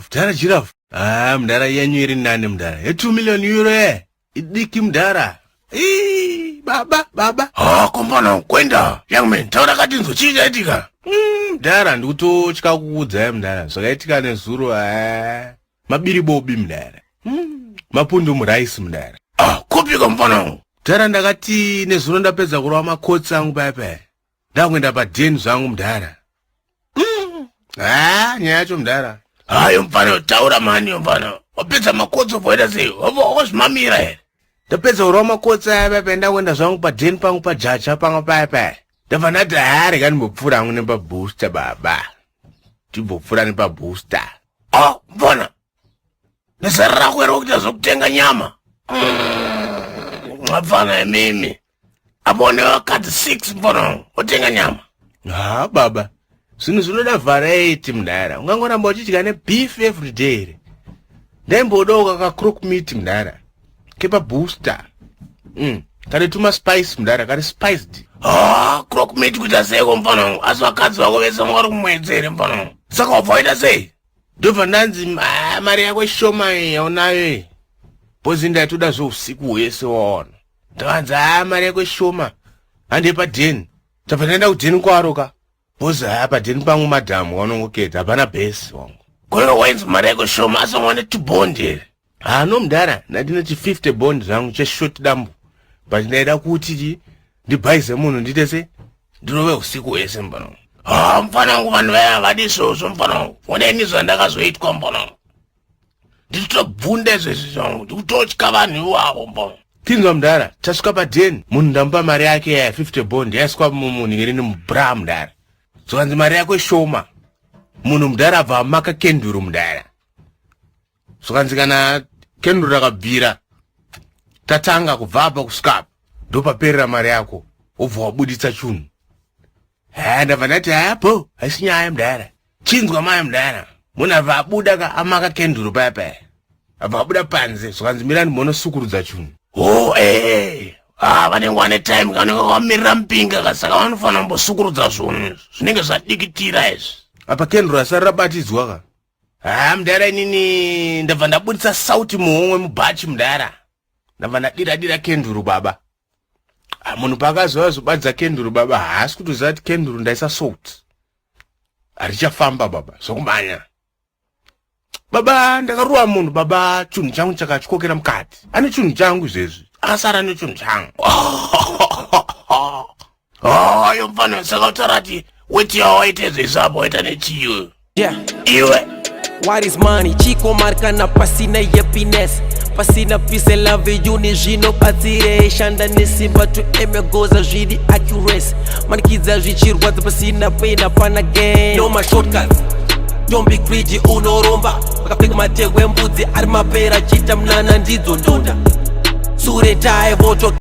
Mudhara Giraffe. Ah, mudhara, yenyu iri nani, mudhara. Ye2 million euro e. Idiki, mudhara. Ii, baba, baba. Ha, kompana kwenda. Young man, taura katinzo, chii chaitika? Mudhara, ndikutotya kukuudzai, mudhara. Zvakaitika nezuro, ah. Mabiribobi, mudhara. Mapundu murice, mudhara. Ah, kupika, mfana wangu? Mudhara, ndakati nezuro ndapedza kurova makotsi angu paya paya. Ndakuenda padheni zvangu, mudhara. Ah, nyaya yacho, mudhara. Hayo, mfana, taura mani, mfana. Wapedza makotsi, waita sei? Wakazvimamira here? Ndapedza kurova makotsi aya paya paya, ndakuenda zvangu padheni pangu pajacha panga paya paya. Ndabva ndati, ha, rega ndimbopfuura hangu nepabooster, baba. Timbopfuura nepabooster. Ah, mfana. Nezera rako here kuita zvokutenga nyama? Mfana, imimi. Abone vakadzi 6, mfana wangu. Otenga nyama. Ha, baba, zvinhu zvinoda variety, mudhara. Ungangoramba uchidya nebeef every day here? Ndaimbodawo kaka crock meat, mudhara, kepabooster, kane tuma spice, mudhara, kari spiced. Ah, crock meat kuita seiko, mfana wangu? Asi vakadzi vako vese vari kumwedzi here, mfana wangu? Saka wabva waita sei? Ndobva ndanzi, "Ah, mari yako ishoma iyi yaunayo iyi." Bhozi ndaitoda zveusiku hwese, waona. Ndakanzi, "Ha, mari yako ishoma, handei padheni." Tabva ndaenda kudheni kwaro ka, bhozi, haya, padheni pangu madhamu waunongoketa, hapana bhesi, wangu. Kwewe wainzi mari yako shoma, asi wane 2 bond here? Hano, mudhara, ndandine chi 50 bond zvangu cheshort dambu, but ndaida kuti chi ndibhaize munhu, ndiite se ndinove usiku hwese, mfana wangu. Ha, mfana wangu, vanhu vaya havadi izvozvo, mfana wangu. Oneni zvandakazoitwa, mfana wangu. Ndichitobvunda izvezvi zvangu, ndikutotya vanhu ivavo, mfana. Tinzwa, mudhara, tasvika padheni, munhu ndamupa mari yake ya 50 bond, yaiswa munhingirini mubra, mudhara. Zvokanzi mari yako ishoma. Munhu, mudhara, abva amaka kenduru, mudhara. Zvokanzi kana kenduru rakabvira, tatanga kubva apa kusvika apa, ndopaperera mari yako, wobva wabuditsa chunhu. Ha, ndabva ndati, hapo haisi nyaya, mudhara. Chinzwa mai, mudhara, munhu abva abuda ka, amaka kenduru paya paya, abva abuda panze. Zvokanzi, "Mirani munosukurudza chunhu." Oh, eh. Ah, vanenge vane time, vanenge vamirira mupinga ka, saka vanofanira kumbosukurudza zvinhu zvinenge zvadikitira izvi. Apa kenduru asari rabatidzwa ka. Ha, mudhara, inini ndabva ndabudisa sauti muhomwe mubhachi, mudhara. Ndabva ndadira dira kenduru, baba. Ah, munhu paakazova zobatidza kenduru, baba, haasi kutoziva kuti kenduru ndaisa salt, harichafamba, baba, zvokumhanya. Baba, ndakaruwa munhu, baba, chinhu changu chakatyokera mukati. Ane chinhu changu izvezvi, akasara nechinhu changu. Hayo, mfana, saka utaura kuti weti yawo waita izvezvi apa waita nechiyo? Yeah. Iwe. What is money? Chiko mari kana pasina happiness, pasina peace and love yuni zvinobatsire? Shanda nesimba to aim your goals zviri accuracy, manikidza zvichirwadza, pasina pain hapana gain. No mashortcuts, don't be greedy, unoromba. Vakapfeka matehwe embudzi ari mapera, chiita munana ndidzo ndonda sure tai voto.